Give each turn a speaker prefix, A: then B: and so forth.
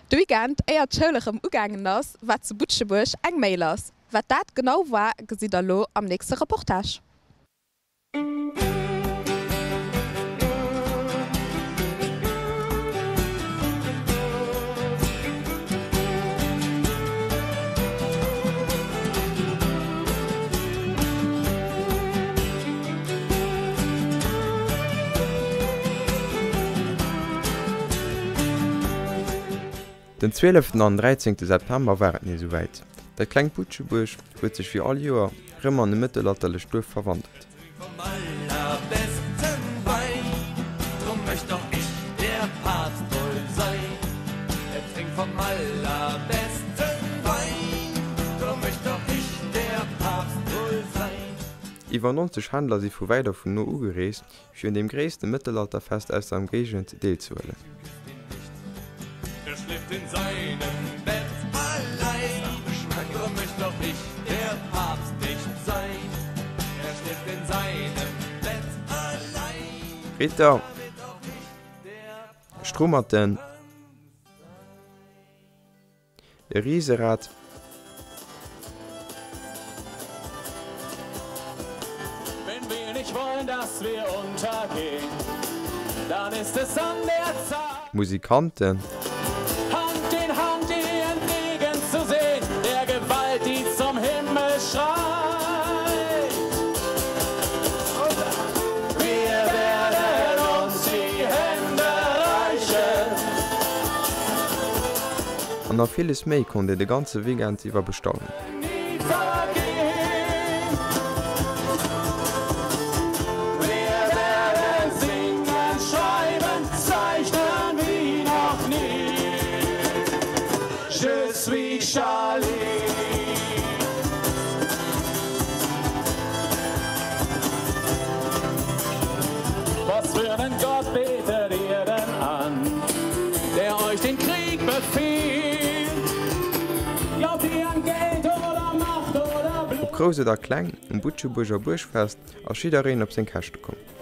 A: De Weekend éier d'Schoul erëm ugaangen ass, war zu Butschebuerg eng Méi lass. Wat dat genau war, gesitt der lo am nächste Reportage.
B: Den 12 an 13 September war et nees esouwäit, Dat klengt Butschebuerg huet sech wéi all Joer rëm an e mëttelalterlecht Duerf verwandelt. Iwwer 90 Händler si vu wäit a vun no ugereest, fir un deem gréisste Mëttelalterfest aus der Emgéigend deelzehuelen. Ritter, Strummerten, E Riserad. Musikanten. An nach villes méi konnt een de ganze Weekend iwwer bestaunen. Ob grouss oder kleng, um Butschebuerger Buergfest ass jiddereen op seng Käschte komm.